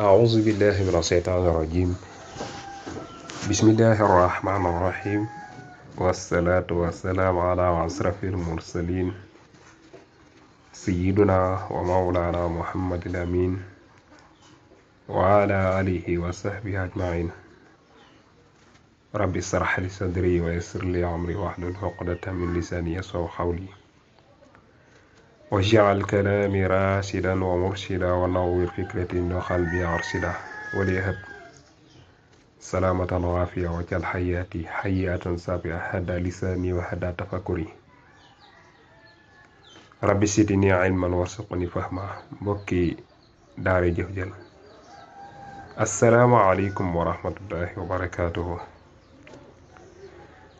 أعوذ بالله من الشيطان الرجيم. بسم الله الرحمن الرحيم، والصلاة والسلام على أشرف المرسلين سيدنا ومولانا محمد الأمين وعلى آله وصحبه أجمعين. رب اشرح لي صدري ويسر لي أمري واحلل عقدة من لساني يفقهوا قولي واجعل كلامي راشدا ومرشدا ونور فكرتي وقلبي أرشدا وليهب سلامة وعافية وجل حياتي حياة سابعة هدى لساني وهدى تفكري. ربي زدني علما وارزقني فهما. mbokki daara jëf jël asalaamaaleykum wa rahmatullahi wa barakaatuhu.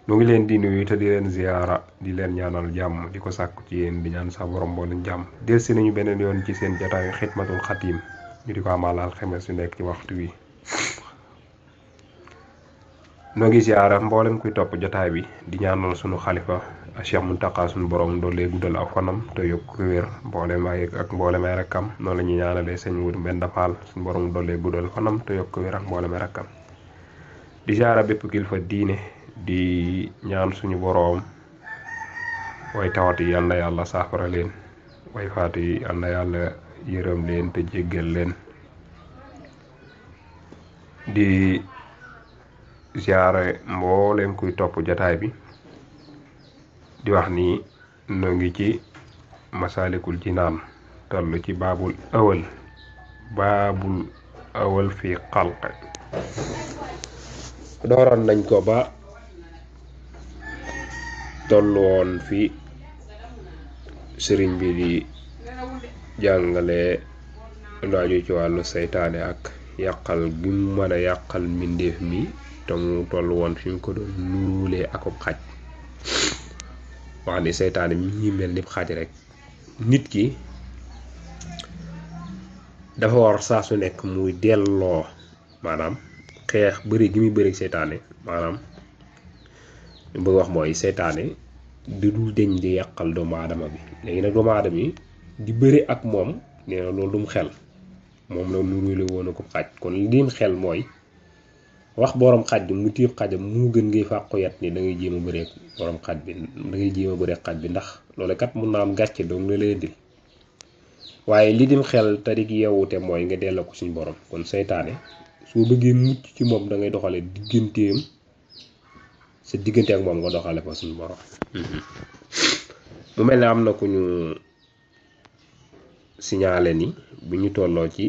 nu ngi leen di nuyu te di leen ziyaara di leen ñaanal jàmm di ko sàkku ci yéen di ñaan sa borom boo leen jàmm. delsi nañu beneen yoon ci seen jataayu xidmatul xatim ñu di ko amal alxames yu nekk ci waxtu wi. noo ngi ziyaara mboolem kuy topp jotaay bi di ñaanal sunu xalifa Cheikh Mountakha sunu borom doolee guddal aw fanam te yokk wér mboolem ay ak mboolem ay rakkam. noonu la ñuy ñaanalee sëñ Wur Mbenda Fall sunu borom doolee guddal fanam te yokk wér ak mboolem ay rakkam. di ziyaara bépp kilifa diine di ñaan suñu boroom way tawati yal na yàlla saafara leen, way faati yal na yàlla yërëm leen te jéggal leen. di ziyaare mboolem kuy topp jataay bi di wax ni noo ngi ci Masaalikul Jinaan toll ci baabul awal fi xalq. dooroon nañ ko ba tollu woon fi sëriñ bi di jàngale lu aju ci wàllu seytaane ak yàqal gi mu mën a yàqal mbindeef mi te mu toll woon fi mu ko doon nuruulee akub xaj. wax ni seytaane mi ngi mel ni xaj rek. nit ki dafa war saa su nekk muy delloo maanaam xeex bëri gi muy bëri seytaane. maanaam li bëgg wax mooy seytaane di dul deñ di yàqal doomu aadama bi. léegi nag doomu aadama yi di bëri ak moom nee na loolu dum xel moom la nuruule woon akub xaj. kon li dim xel mooy wax borom xaj bi mu tiib xajam mu gën ngay fàqu yat ni da ngay jéem a bëree borom xaj bi da ngay jéem a bëree xaj bi ndax loolu kat mun naa am gàcce doom la lay dil. waaye li dim xel te di yeewute mooy nga delloo ko suñu borom. kon seytaane soo bëggee mucc ci moom da ngay doxale digganteem sa diggante ak moom nga doxale fa suñu borom. mu mel ne am na ku ñu signalé ni bu ñu tolloo ci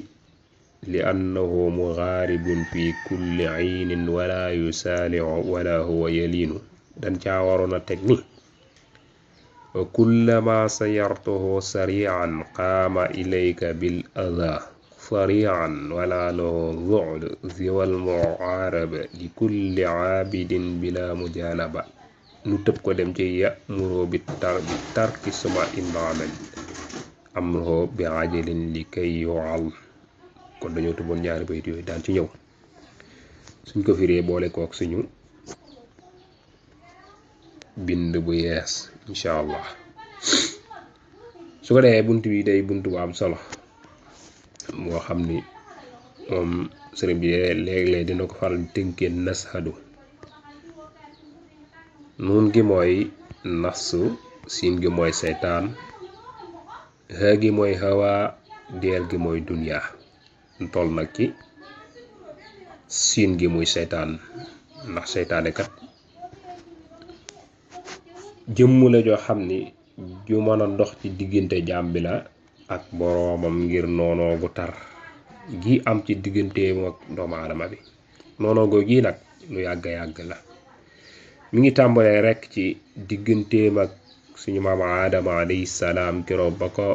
li annahu mugharibun fi kulli aynin wala yusaaliu wala huwa yaliinu dañ caa waroon a teg ni wa kullama sayartuhu sarian qaama ilayka bil adha sarian wala lahu zu'd ziwal mu'araba li kulli aabidin bila mujanaba. nu tëb ko dem ci ya'muru bi tarki suma indaman amruhu bi ajalin li kay yu'al. kon dañoo tëboon ñaari bayit yooyu daan ci ñëw suñ ko firee boole kook suñu bind bu yees incha allah. su ko defee bunt bi day bunt bu am solo moo xam ni moom sëriñ bi léeg-léeg dina ko faral tënkee nashadu. nuun gi mooy nafsu, siin gi mooy seytaan, xaa gi mooy hawa, deel gi mooy dunya. toll nag ci siin gi muy seytaan ndax seytaane kat jëmm la joo xam ni ju mën a dox ci diggante jaam bi la ak boroomam ngir noonoo gu tar gi am ci digganteem ak doomu aadama bi. noonoo go gi nag lu yàgg la. mi ngi tàmbalee rekk ci digganteem ak suñu maam aadama alayhi salaam keroog ba ko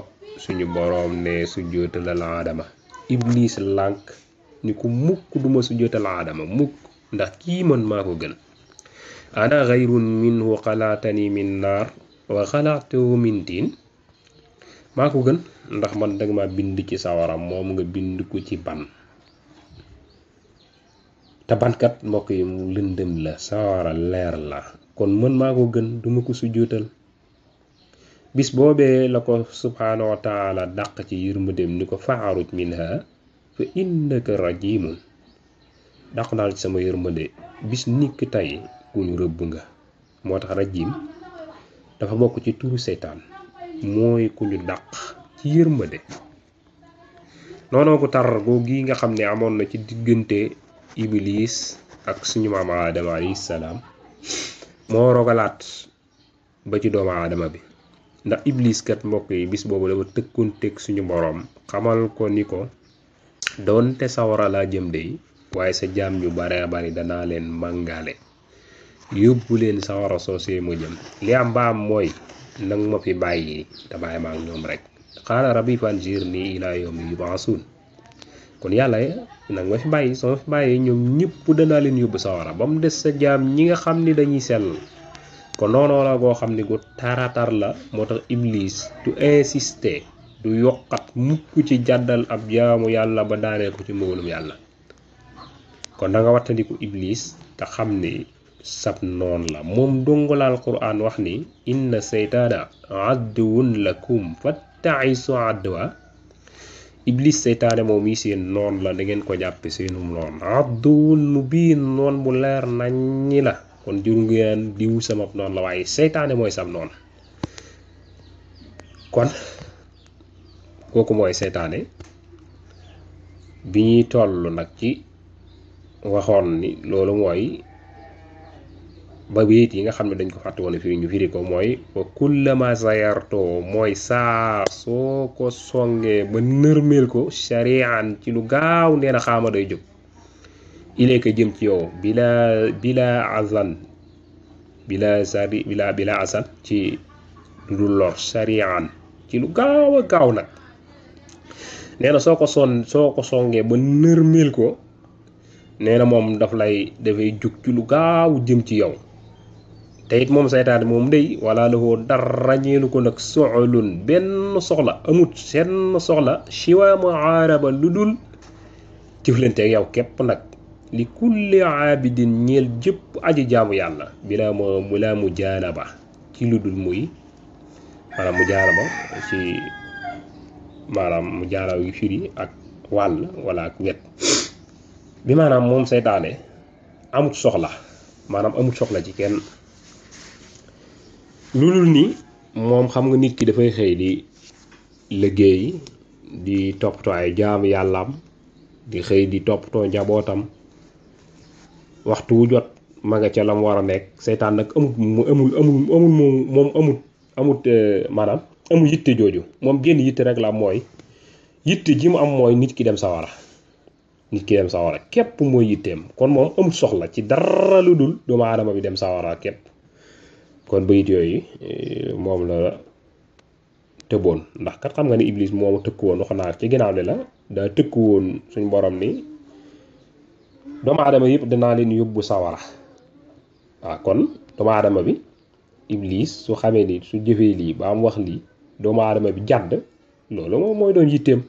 suñu boroom ne sujjóotalal aadama. Iblis lànk ni ko mukk duma sujjóotal aadama mukk ndax kii man maa ko gën. ana xayrun minhu xalaatani min naar wa xalaatahu min tiin. maa ko gën ndax man danga ma bind ci sawara moom nga bind ko ci ban. te bankat mbokk yi mu lëndëm la sawara leer la. kon man maa ko gën duma ko sujjóotal. bis boobee la ko subhaanahu wa taala dàq ci yërmandeem ni ko fa'aruj minha fa innaka rajimun dàq naa ci sama yërmande bis nikk tey ku ñu rëbb nga. moo tax rajim dafa bokk ci turu seytaan mooy ku ñu dàq ci yërmande. noonu ko tar goo gi nga xam ne amoon na ci diggante iblis ak suñu maam aadama alayhi salaam moo rogalaat ba ci doomu aadama bi. ndax iblis kat mbokk yi bis boobu dafa tëkkoonteeg suñu boroom xamal ko ni ko doonte sawara laa jëm de waaye sa jaam ñu bare bari danaa leen màngaale yóbbu leen sawara soosee mu jëm. li am ba am mooy nag ma fi bàyyi te bàyyi ma ak ñoom rek. qaala rabbi fanzirni ilaa yawmi yub'asuun. kon yàlla nag ma fi bàyyi soo ma fi bàyyee ñoom ñëpp danaa leen yóbbu sawara ba mu des sa jaam ñi nga xam ni dañuy sell. kon noonu la goo xam ni gu taratar la. moo tax iblis du insister du yokkat mukk ci jàddal ab jaamu yàlla ba daanee ko ci mbugalum yàlla. kon da nga wattandiku iblis te xam ni sab noon la. moom dongala alquran wax ni inna seytaana aduwwun lakum fatta'isu adwa. iblis seytaane moom yi seen noon la da ngeen ko jàppe seenum noon. aduwwun mubiin noon bu leer naññi la. kon jur ngeen diw sama noon la waaye seytaane mooy sab noon. kon kooku mooy seytaane bi ñuy toll nag ci waxoon ni loolu mooy ba wéet yi nga xam ne dañ ko fàtte woon firi ñu firi ko mooy wa kullama sayartoo mooy saa soo ko songee ba nërmeel ko shari'an ci lu gaaw nee na xaama day jóg ilayka jëm ci yow bila azan bila asan ci lu dul lor shari'an ci lu gaaw a gaaw nag nee na soo ko songee ba nërmeel ko nee na moom dafay jug ci lu gaaw jëm ci yow. te it moom saytaane moom day wala la ko dara ñeelu ko nag soxlun benn soxla amut seen soxla siwa mu aaraba lu dul jëflante ak yow képp nag li kulli aabidin ñeel jëpp aji jaamu yàlla bila mu jaanaba ci lu dul muy maanaam mu jaanaba ci maanaam mu jaanaba yu firi ak wàll wala ak wet bi maanaam moom seytaane amut soxla maanaam amut soxla ci kenn lu dul ni moom xam nga nit ki dafay xëy di liggéey di toppatoo ay jaamu yàllaam di xëy di toppatoo njabootam waxtu wu jot ma nga ca lam war a nekk. seytaan nag amut maanaam amul yitte jooju. moom génn yitte rek la mooy yitte ji mu am mooy nit ki dem sawara képp mooy yitteem. kon moom amul soxla ci dara lu dul doomu aadama bi dem sawara képp. kon bayit yooyu moom la tëboon ndax kat xam nga ni iblis moomu tëkk woon wax naa ci ginnaaw ne la daa tëkk woon suñ borom ni doomu aadama yëpp danaa leen yóbbu sawara. waaw kon doomu aadama bi iblis su xamee ni su jëfee lii ba am wax lii doomu aadama bi jàdd loolu moom mooy doon yitteem.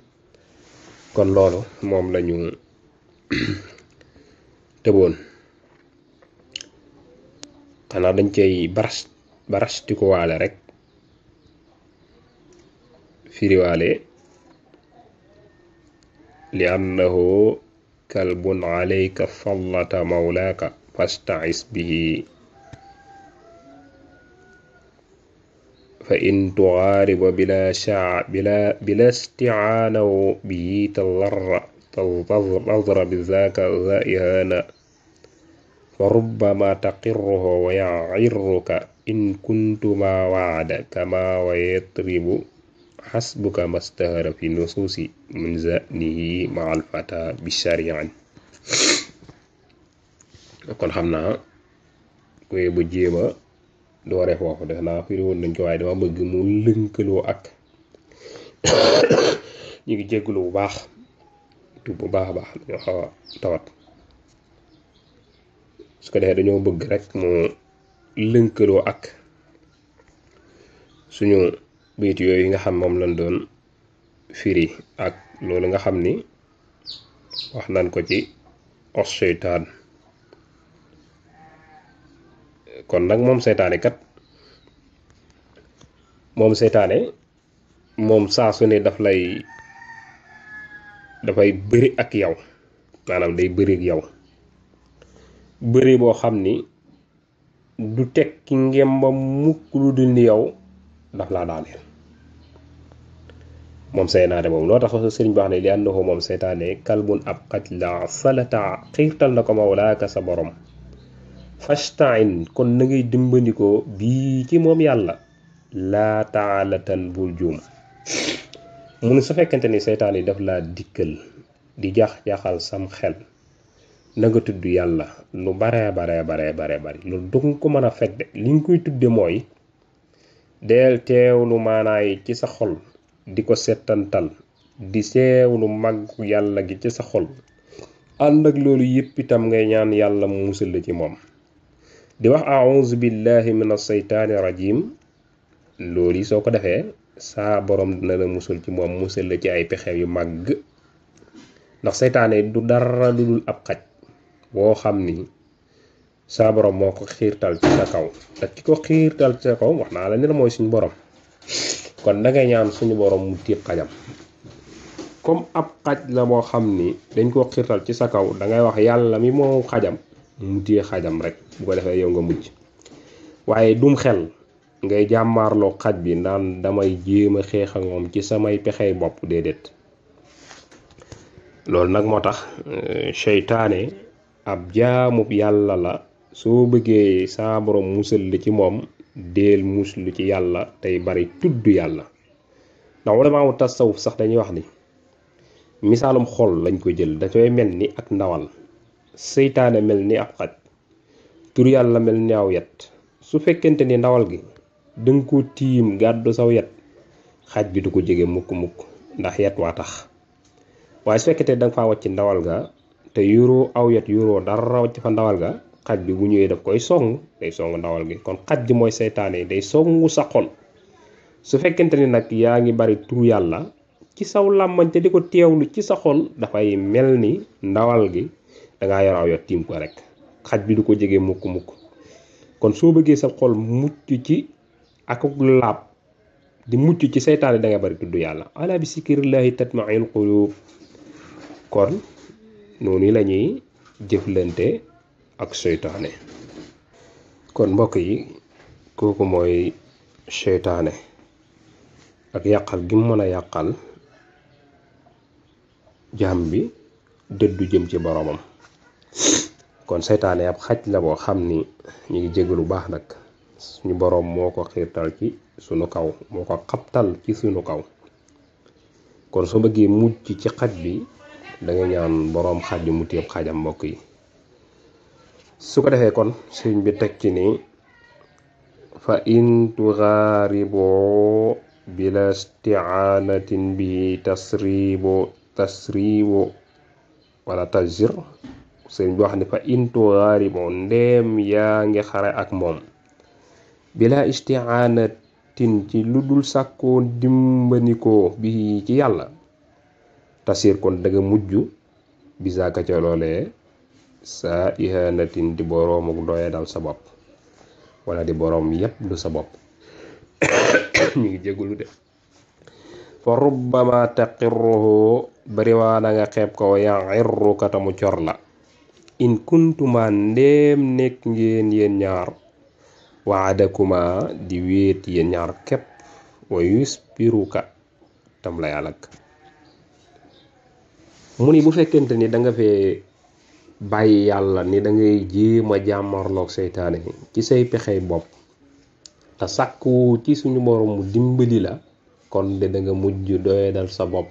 kon loolu moom lañu tëboon. xanaa dañ cay barastikuwaale rek firiwaale li annahu kalbun alayka fallata mawlaaka fasta'is bihi fa in tugaariba bila isti'aanahu bihi tadra bi zaaka za ihaana fa rubbama taqirruhu wa ya'irruka in kuntuma wa'ada kama wa yatribu hasbuka mastahara fi nususi min zanihi ma'al fata bi shari'an. kon xam naa koy bu jéema doore foofu def naa firi woon nañ ko waaye dama bëgg mu lënkaloo ak ñu ngi jégglu bu baax bu baax a baax dañoo xaw a tawat su ko defee dañoo bëgg rek mu lënkaloo ak suñu bayit yooyu nga xam moom lañ doon firi ak loolu nga xam ni wax nañ ko ci os seytaan. kon nag moom seytaane moom saa su ne daf lay dafay bëri ak yow maanaam day bëri ak yow bëri boo xam ni du tekki ngemba mukk lu dul ni yow daf laa daaneel moom seytaane moom loo tax sëriñ bi wax ne li annahu moom seytaane kalbun ab xaj la salata xiirtal na ko mawlaaka sa borom fastain kon na ngay dimbandikoo bii ci moom yàlla laa taalatan bul juum mu ne su fekkente ni seytaan yi daf laa dikkal di jax-jaxal sam xel na nga tudd yàlla lu bare bari loolu du ko mën a fekk de li nga koy tudde mooy deel teewlu maanaay ci sa xol di ko settantal di seewlu mag yàlla gi ci sa xol ànd ak loolu yépp itam ngay ñaan yàlla mu musal la ci moom di wax a'uuzu billahi minash saytaani rajim loolu yi soo ko defee saa borom dina la musal ci moom musal la ci ay pexe yu màgg ndax seytaane du dara lu dul ab xaj boo xam ni saa borom moo ko xiirtal ci sa kaw te ki ko xiirtal ci sa kaw wax naa la ni la mooy suñu borom kon da ngay ñaan suñu borom mu tiib xajam comme ab xaj la boo xam ni dañ koo xiirtal ci sa kaw da ngay wax yàlla mi moo xajam mu téye xajam rek bu ko defee yow nga mujj waaye dum xel ngay jàmmaarloo xaj bi naan damay jéem a xeex ak moom ci samay pexey bopp déedéet loolu nag moo tax seytaane ab jaamub yàlla la soo bëggee saa borom musal li ci moom deel muslu ci yàlla tey bari tudd yàlla ndax wala wu tasawuf sax dañuy wax ni misaalum xol lañ ko jël dafay mel ni ak ndawal seytaane mel ni ab xaj tur yàlla mel ni aw yet su fekkente ni ndawal gi danga ko tiim gàddu saw yet xaj bi du ko jege mukk ndax yet waa tax waaye su fekkente danga faa wàcc ndawal ga te yoroo aw yet yoroo dara wàcc fa ndawal ga xaj bi bu ñëwee daf koy day song ndawal gi kon xaj gi mooy seytaane day songu sa xol su fekkente ni nag yaa ngi bari tur yàlla ci saw làmmañ te di ko teewlu ci sa xol dafay mel ni ndawal gi dangaa yor aw yet tiim ko rek xaj bi du ko jege mukk kon soo bëggee sa xol mucc ci ak laab di mucc ci seytaane da nga bari tudd yàlla ala bi zikrillahi tatma'innul qulub kon noonu la ñuy jëflante ak seytaane kon mbokk yi kooku mooy seytaane ak yàqal gi mu mën a yàqal jaam bi dëddu jëm ci boromam kon seytaane ab xaj la boo xam ni ñu ngi jégalu baax nag suñu boroom moo ko xiirtal ci sunu kaw moo ko xabtal ci sunu kaw kon soo bëggee mucc ci xaj bi da nga ñaan boroom xaj bi mu téeb xajam mbokk yi su ko defee kon sëriñ bi teg ci ni fa in tuxaariboo bila isti'aanatin bi tasribo wala tajir sëriñ bi wax ni fa in tuxaariboo ndeem yaa ngi xare ak moom bila isti'aanatin ci lu dul sàkkoo dimbanikoo bi ci yàlla tasir kon danga mujj bisaaka ca loolee saa ihanatin di boroom ak doye dal sa bopp wala di boroom yépp du sa bopp ñu ngi jégalu de fa rubbama taqirruhu bariwaana nga xeeb ko ya'irru katamu cor la in kuntuma ndéem nekk ngeen yéen ñaar waadakuma di wéet yéen ñaar képp wa yuspiruka tam la yàlla mu ni bu fekkente ni da nga fee bàyyi yàlla ni da ngay jéem a jàmmarloog seytaane ci say pexey bopp te sàkku ci suñu borom mu dimbali la kon de da nga mujj doyadal sa bopp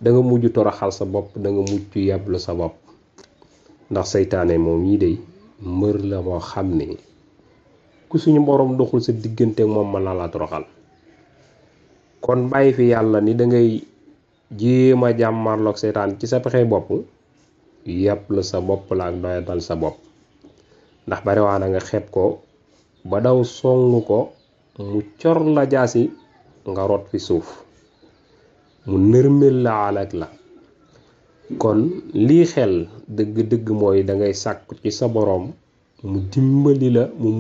da nga mujj toroxal sa bopp da nga mujj yablu sa bopp ndax seytaane moom yi day mbër la moo xam ne ku suñu borom doxul sa diggante moom mën na la toroxal kon bàyyi fi yàlla ni da ngay jéem a jàmmarloog seytaan ci sa pexey bopp yàpp la sa bopp la ak doyadal sa bopp ndax bari waa na nga xeeb ko ba daw songu ko mu cor la jaasi nga rot fi suuf mu nërmel la alak la kon lii xel dëgg-dëgg mooy da ngay sàkk ci sa boroom mu dimbali la mu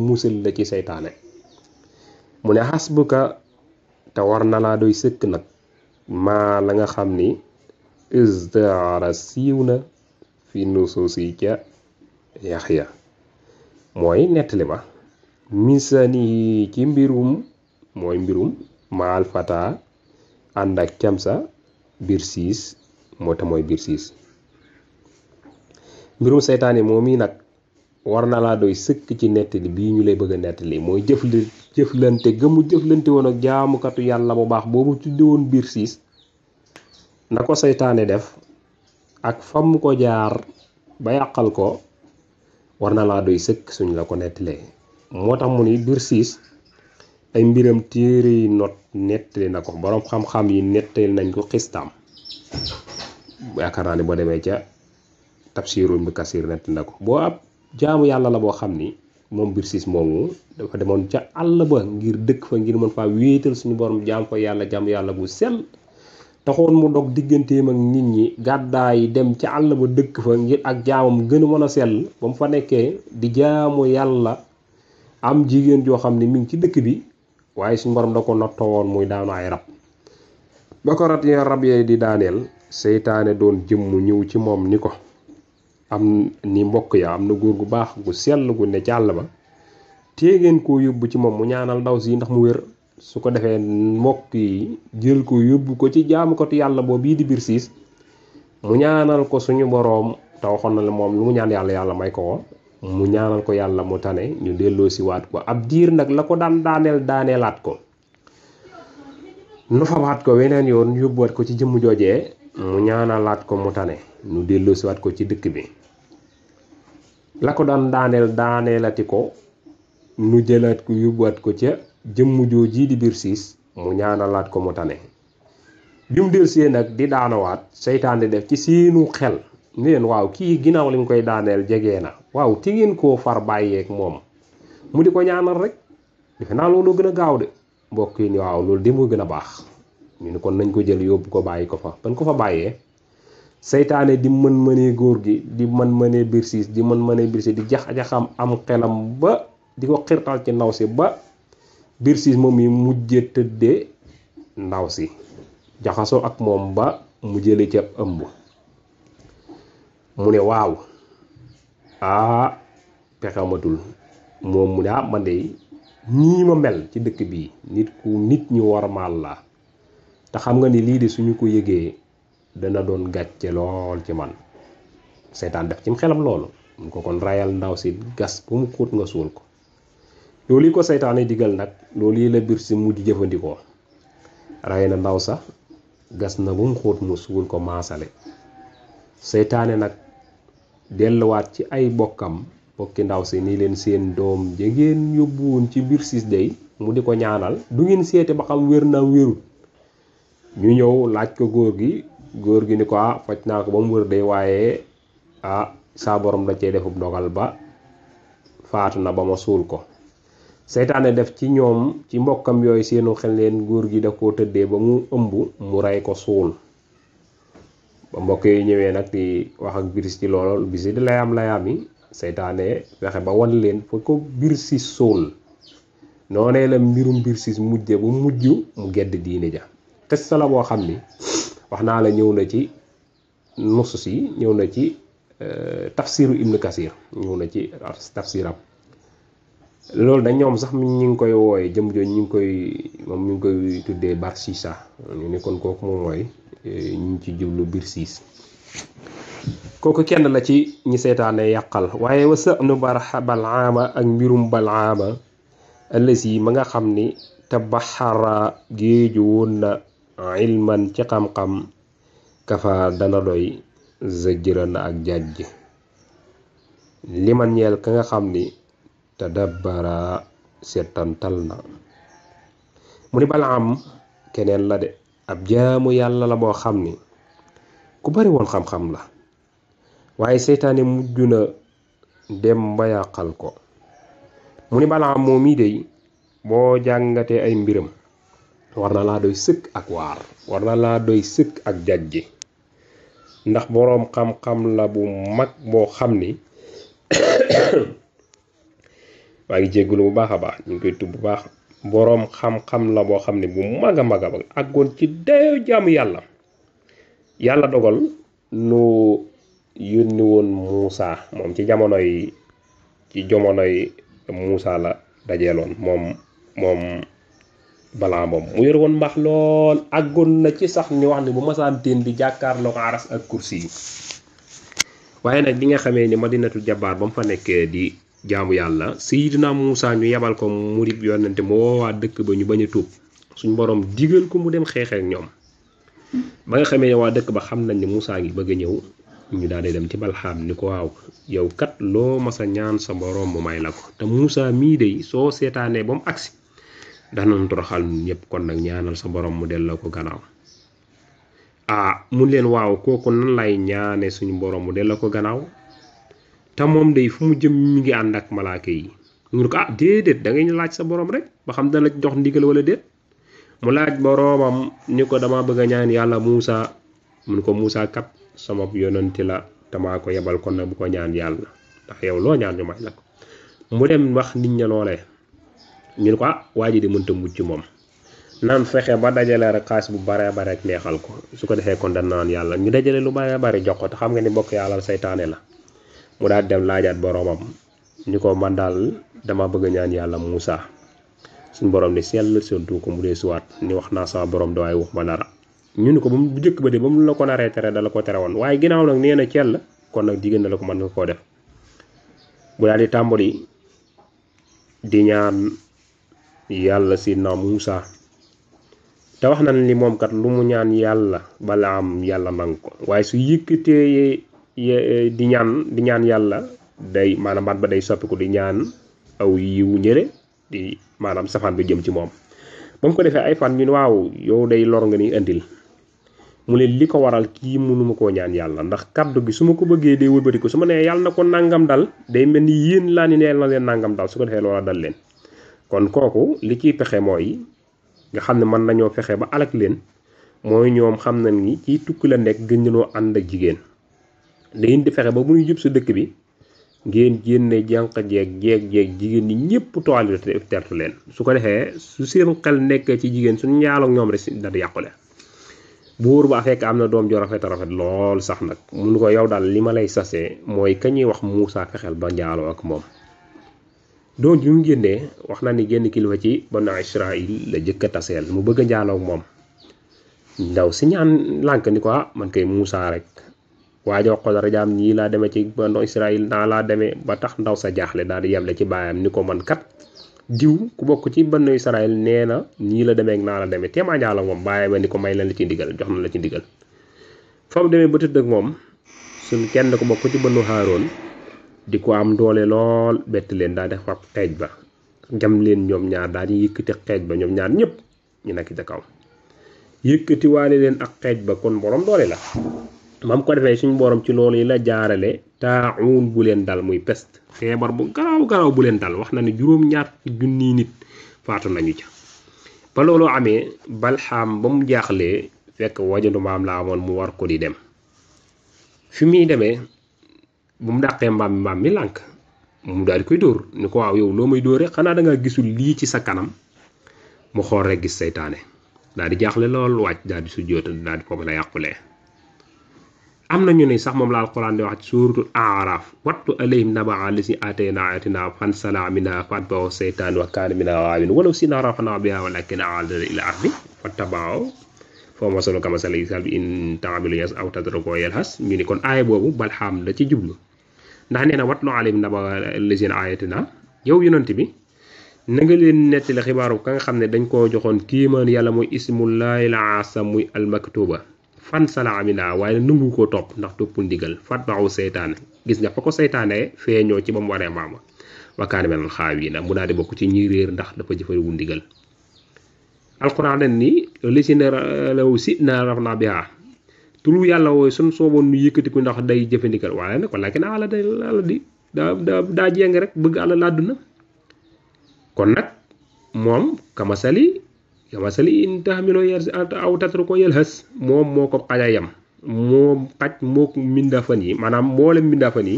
musal la ci seytaane mu ne xasbuka te war na laa doy sëkk nag maa la nga xam ni izdaara siiw na fi nusuusi ca Yaxya mooy nettali ba misani ci mbirum mooy mbirum maal fata ànd ak camsa biir siis moo te mooy biir siis mbirum seytaane moom yi nag war na laa doy sëkk ci nettali bii ñu lay bëgg a nettali mooy jëflante gëmu jëflante woon ak jaamukatu yàlla bu baax boobu tuddi woon biir siis na ko seytaane def ak fam ko jaar ba yàqal ko war na laa doy sëkk suñ la ko nettalee moo tax mu ni biir siis ay mbiram téere yi not nettali na ko boroom xam-xam yi nettali nañ ko xistaam yaakaar naa ni boo demee ca tafsiru Ibn Kasir nettali na ko boo ab jaamu yàlla la boo xam ni moom biir siis moomu dafa demoon ca àll ba ngir dëkk fa ngir mën faa wéetal suñu borom jaam fa yàlla jaamu yàlla bu sell taxoon mu dog digganteem ak nit ñi gàddaay dem ca àll ba dëkk fa ngir ak jaamam gën a mën a sell ba mu fa nekkee di jaamu yàlla am jigéen joo xam ne mi ngi ci dëkk bi waaye suñu borom da ko nattoo woon muy daanu ay rab ba ko rat ya rab yee di daaneel seytaane doon jëmm ñëw ci moom ni ko am ni mbokk ya am na góor gu baax gu sell gu ne ci àll ba téegeen koo yóbbu ci moom mu ñaanal ndaw si ndax mu wér su ko defee mbokk yi jël ko yóbbu ko ci jaamukatu yàlla boobu bii di biir siis mu ñaanal ko suñu boroom te waxoon na la moom lu mu ñaan yàlla yàlla may ko mu ñaanal ko yàlla mu tane ñu delloo si waat ko ab diir nag la ko daan daaneelaat ko nu fabaat ko weneen yoon yóbbuwaat ko ci jëmm joojee mu ñaanalaat ko mu tane ñu delloo si waat ko ci dëkk bi la ko daan daaneelati ko nu jëlaat ko yóbbuwaat ko ca jëmm jooji di biir siis mu ñaanalaat ko mu tane bi mu delsee nag di daanawaat seytaane def ci seenu xel ni leen waaw kii ginnaaw li mu koy daaneel jege na waaw ti ngeen koo far bàyyeek moom mu di ko ñaanal rek defe naa loolu gën a gaaw de mbokk yi ni waaw loolu de moo gën a baax ñu ni kon nañ ko jël yóbbu ko bàyyi ko fa ban ko fa bàyyee seytaane di mënee góor gi di mënee biir siis di mënee biir siis di jax-jaxam am xelam ba di ko xirtal ci ndaw si ba biir siis moom yi mujje tëddee ndaw si jaxasoo ak moom ba mu jële ca ëmb mu ne waaw pexamatul moom mu ne man de ñii ma mel ci dëkk bii nit ñu warmaal la te xam nga ni lii de suñu ko yëgee dana doon gàcce lool ci man seytaan def ci xelam loolu mun ko kon rayal ndaw si gas bu mu xóot nga suul ko loolu yi ko seytaane digal nag loolu yi la biir si mujj jëfandikoo ray na ndaw sax gas na bu mu xóot mu suul ko maasale seytaane nag delluwaat ci ay bokki ndaw si ni leen seen doom jegeen yóbbuwoon ci biir siis day mu di ko ñaanal du ngeen seete ba xam wér naa wérut ñu ñëw laaj ko góor gi ni ko faj naa ko ba mu wër day waaye saa borom da cee defub dogal ba faatu na ba ma suul ko seytaane def ci ñoom ci mbokkam yooyu seenu xel leen góor gi da koo tëddee ba mu ëmb mu rey ko suul ba mbokk yi ñëwee nag di wax ak biir ci loolu bisi di layaam yi seytaane fexe ba wan leen fa ko biir si suul noonee la mbirum biir si mujje bu mujj mu gedd diine ja xissa la boo xam ni wax naa la ñëw na ci nusus yi ñëw na ci tafsiru Ibn Kasir ñëw na ci tafsiram loolu dañ ñoom sax ñu ngi koy wooye jëm jooju ñu ngi koy tuddee Barsisa ñu ne kon kooku moom mooy ñu ngi ci jublu biir siis kooku kenn la ci ñi seytaane yàqal waaye wa sa'nu Balaama ak mbirum Balaama allasi ma nga xam ni tabaxara géeju woon na ilman ci xam-xam kafa dana doy zajran ak jàjj liman ñeel ka nga xam ni tadabbara seetantal na mu ni Balaam keneen la de ab jaamu yàlla la boo xam ni ku bari woon xam-xam la waaye seytaane mujj na dem ba yàqal ko mu ni Balaam moom mii dey boo jàngatee ay mbiram war na laa doy sëkk ak waar war na laa doy sëkk ak jàjji ndax boroom xam-xam la bu mag boo xam ni waa ngi jéggulu bu baax a baax ñu ngi koy tubb bu baax boroom xam-xam la boo xam ne bu mag a àggoon ci dayo jaamu yàlla yàlla dogal nu yónni woon Muusa moom ci jamonoy Muusa la dajeeloon moom balaa moom mu yor woon mbaax lool àggoon na ci sax ñu wax ne bu masaan teen di jàkkaarloo ko aras ak kursi yi waaye nag bi nga xamee ni Madinatul Jabbaar ba mu fa nekkee di jaamu yàlla Seydina Muusa ñu yebal ko mu di yonente mu woowaa dëkk ba ñu bañ a tuub suñ borom digal ko mu dem xeexee ak ñoom ba nga xamee ne waa dëkk ba xam nañ ne Muusa ngi bëgg a ñëw ñu daal di dem ci Balxaam ni ko waaw yow kat loo masa ñaan sa borom mu may la ko te Muusa mii de soo seetaanee ba mu agsi danañ toroxal ñëpp kon nag ñaanal sa borom mu delloo ko gannaaw mun leen waaw kooku nan lay ñaane suñu borom mu delloo ko gannaaw te moom day fu mu jëm mi ngi ànd ak malaaka yi ñu ne ko déedéet da ngay laaj sa borom rek ba xam dana jox ndigal wala déet mu laaj boromam ni ko dama bëgg a ñaan yàlla Muusa mu ne ko Muusa kat sama yonenti la damaa ko yebal kon nag bu ko ñaan yàlla ndax yow loo ñaan ñu may la ko mu dem wax nit ña loolee ñu ne ko waa ji di mënta mucc moom naan fexe ba dajale rek xaalis bu bare bare ak neexal ko su ko defee kon dañ naan yàlla ñu dajale lu bare bare jox ko te xam nga ni mbokk yàlla saytaane la mu daal dem laajaat boromam ñu ko man daal dama bëgg a ñaan yàlla Muusa suñ borom ni sell sontu ko mu dee suwaat ni wax naa sama borom da waaye wax ma dara ñu ni ko ba mu jëkk ba de ba mu la ko naree tere dala ko tere woon waaye ginnaaw nag nee na cell kon nag jigéen na la ko mën nga koo def bu daal di tàmbali di ñaan yàlla Seydina Muusa te wax na ni moom kat lu mu ñaan yàlla bala am yàlla nang ko waaye su yëkkatee di ñaan yàlla day maanaam baat ba day soppiku di ñaan aw yiwu ñële di maanaam safaan bi jëm ci moom ba mu ko defee ay fan ñun waaw yow day lor nga ni indil mu ne li ko waral kii mënuma koo ñaan yàlla ndax kaddu gi su ma ko bëggee day wëlbati ko su ma nee yàlla na ko nangam dal day mel ni yéen laa ni neel na leen nangam dal su ko defee loola dal leen kon kooku li ciy pexe mooy nga xam ne mën nañoo fexe ba alak leen mooy ñoom xam nañ ni ci tukki la nekk gën ñoo ànd ak jigéen dañu di fexe ba muy jub sa dëkk bi ngeen génne jànq jeeg jigéen ñi ñëpp toile tertu leen su ko defee su seen xel nekk ci jigéen suñu ñaalo ak ñoom rek da di yàqule buur ba fekk am na doom jo rafet lool sax nag mun ko yow daal li ma lay sasee mooy ka ñuy wax Muusa fexeel ba njaaloo ak moom doom ji mu génnee wax na ni génn kilifa ci Banu Israil la jëkk a taseel mu bëgg a njaaloo ak moom ndaw si ñaan lànk ni ko man kay Muusa rek waaye wax ko dara jaam ñii laa demee ci Banu Israil naa laa demee ba tax ndaw sa jaaxle daal di yeble ci baayam ni ko man kat diw ku bokk ci Banu Israil nee na ñii la demee ak naa la demee téemaa njaaloo moom baayam ni ko may leen la ci ndigal jox na la ci ndigal fa mu demee ba tëdd ak moom suñ kenn ko bokk ci Banu Haaroon di ko am doole lool bett leen daal def fab xeej ba jam leen ñoom ñaar daal di yëkkati xeej ba ñoom ñaar ñëpp ñu nekk ca kaw yëkkati waale leen ak xeej ba kon borom doole la mam ko defee suñu borom ci loolu yi la jaarale taawun bu leen dal muy peste feebar bu garaaw bu leen dal wax na ne juróom-ñaar junni nit faatu nañu ca ba loolu amee Balxaam ba mu jaaxlee fekk wajandu maam la amoon mu war ko di dem fi muy demee bu mu dàqee mbaam mi lànk mu daal di koy dóor ni ko waaw yow loo may dóore xanaa da nga gisul lii ci sa kanam mu xool rek gis seytaane daal di jaaxle lool wàcc daal di sujjóot daal di foofu la yàqulee am na ñu ne sax moom la alquran di wax ci suuratul Aaraaf wattu alayhim nabaa allazi aataynaa aayatinaa fansalakha minhaa fatba'ahu seytaanu wa kaana minal ghaawiin walaw shi'naa rafa'naahu bihaa walaakinnahu a'laa ilal ardi fattaba'ahu fa masaluhu kamasali kalbin in tahmil yalhas aw tatrukuhu yalhas ñu ni kon aaya boobu Balxaam la ci jublu ndax nee na watlu alayhim nabaa allazi aataynaa yow yonent bi na nga leen nettali xibaaru ka nga xam ne dañ koo joxoon kiimaan yàlla muy ismullaahil azam muy almaktuba fansalakha minhaa waaye nangu koo topp ndax toppul ndigal fatba'ahu seytaane gis nga fa ko seytaane feeñoo ci ba mu waree maama wa kaana minal ghaawiin mu daal di bokk ci ñi réer ndax dafa jëfandikoo ndigal alquran dañ ni li si ne law shi'naa rafa'naa bihaa turu yàlla wooyu sun sooboon nu yëkkatiku ndax day jëfandikal waaye nag walaakin ala di daa jéng rek bëgg àlla làdduna kon nag moom kamasali in tahmilu aw tatruku yalhas moom moo ko xaja yam moom xaj moo mbindafan yi maanaam mboolem mbindafan yi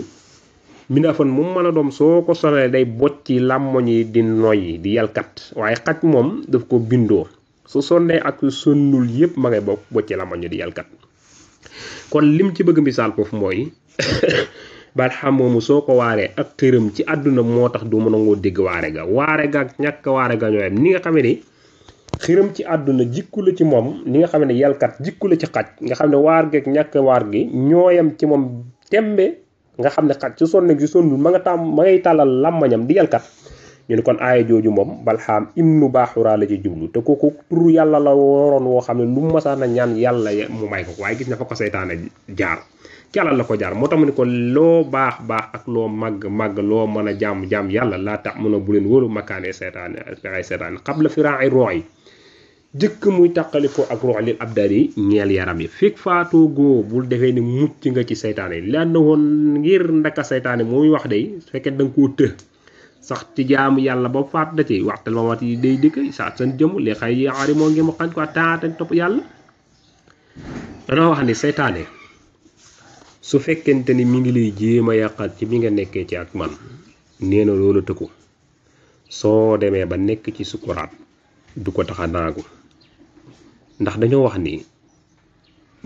mbindafan moom mën a doom soo ko sonalee day bocci làmmoñ yi di noyyi di yalkat waaye xaj moom daf ko bindoo su sonnee ak sonnul yépp ma ngay bocci làmmoñ yi di yalkat kon lim ci bëgg misaal foofu mooy Barham moomu soo ko waaree ak këram ci àdduna moo tax du mën a ngoo dégg waare ga ak ñàkk waare ga ñooyam ni nga xam ne xiram ci àdduna jikku la ci moom ni nga xam ne yalkat jikku la ci xaj nga xam ne waar geeg ñàkk waar gi ñooyam ci moom tembe nga xam ne xaj su sonne si sonnul ma ngay tàllal làmmañam di yalkat ñu ne kon aaya jooju moom Balxaam ibnu Baaxura la ci jublu te kooku turu yàlla la waroon woo xam ne lu mu masaan a ñaan yàlla mu may ko waaye gis na fa ko seytaane jaar ci yàlla la ko jaar moo tax mu ne ko loo baax ak loo màgg loo mën a jaam yàlla laa tax mun a bu leen wóolu makkaane seytaane ay seytaane xabla firaa ay roox yi jëkk muy tàqalikoo ak roox lil abdar yi ñeel yaram yi fekk faatoo góo bul defee ni mucc nga ci seytaane yi lan na woon ngir ndaka seytaane mooy wax day su fekkee da nga koo të sax ci jaamu yàlla ba faat da ci waxtal ma wat yi day dëkk saa seen jëm li xay yaari moo ngi ma xañ ko taata topp yàlla danoo wax ni seytaane su fekkente ni mi ngi lay jéem a yàqal ci bi nga nekkee ci ak man nee na loolu tëkku soo demee ba nekk ci sukuraat du ko tax a naagu ndax dañoo wax ni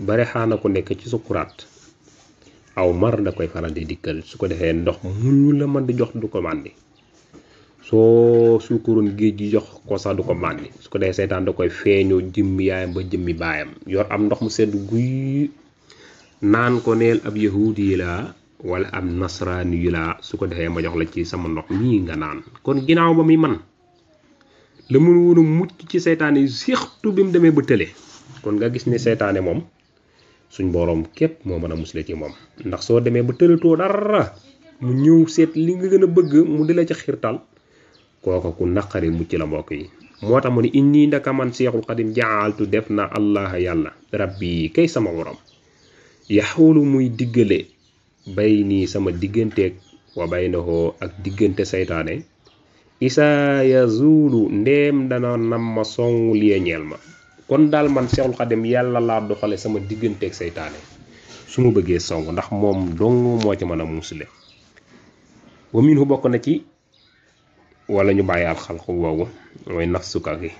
bare xaana ko nekk ci sukuraat aw mar da koy faral di dikkal su ko defee ndox mu la mën di jox du ko màndi soo suukuroon géej gi jox ko sax du ko màndi su ko defee seytaan da koy feeñoo jëmmi yaayam ba jëmmi baayam yor am ndox mu sedd guy naan ko neel ab yahudi yi la wala ab nasraani yi la su ko defee ma jox la ci sama ndox mii nga naan kon ginnaaw ba muy man la mun woon a mucc ci seytaane yi surtout bi mu demee ba tële kon nga gis ne seytaane moom suñ boroom képp moo mën a musle ci moom ndax soo demee ba tëlatoo dara mu ñëw seet li nga gën a bëgg mu di la ca xiirtal kooka ku naqari mucc la mbokk yi moo tax mu ne inni ndaka man Seexul Xadim jaaltu def na allah yàlla rabbi kay sama borom yaxulu muy diggale bay nii sama digganteeg wa baynahoo ak diggante seytaane isaa yazulu ndeem dana nam ma songu lie ñeel ma kon daal man Seexul Xadim yàlla laa doxale sama digganteeg seytaane su ma bëggee song ndax moom dong moo ci mën a musle wa minhu bokk na ci wala ñu bàyyi al xalqu boobu mooy nafsuka gi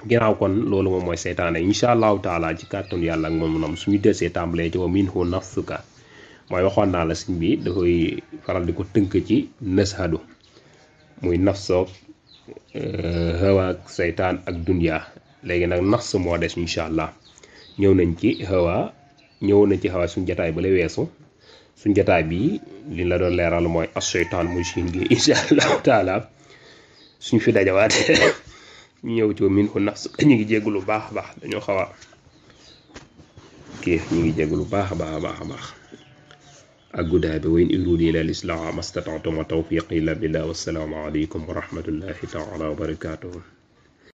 ginnaaw kon loolu moom mooy seytaane insha allahu taala ci kàttanu yàlla ak moom suñu desee tàmbalee ci wa minhu nafsuka mooy waxoon naa la siñ bi da koy faral di ko tënk ci nashadu muy nafsoog hawa ak seytaan ak dunya léegi nag nafs moo des insha allah ñëw nañ ci hawa suñ jataay ba la weesu suñ jataay bi li la doon leeral mooy as seytaan muy siin gi insha allahu taala suñ fi dajawaat ñu ñëw ci minhu nafs ñu ngi jéggu lu baax dañoo xaw a kii ñu ngi jéggu lu baax ak guddaay bi wa in uriidu illa al-islaaha mastata'tu wa tawfiiqi illa billah wassalaamu aleykum wa rahmatullahi taala wa barakaatuhu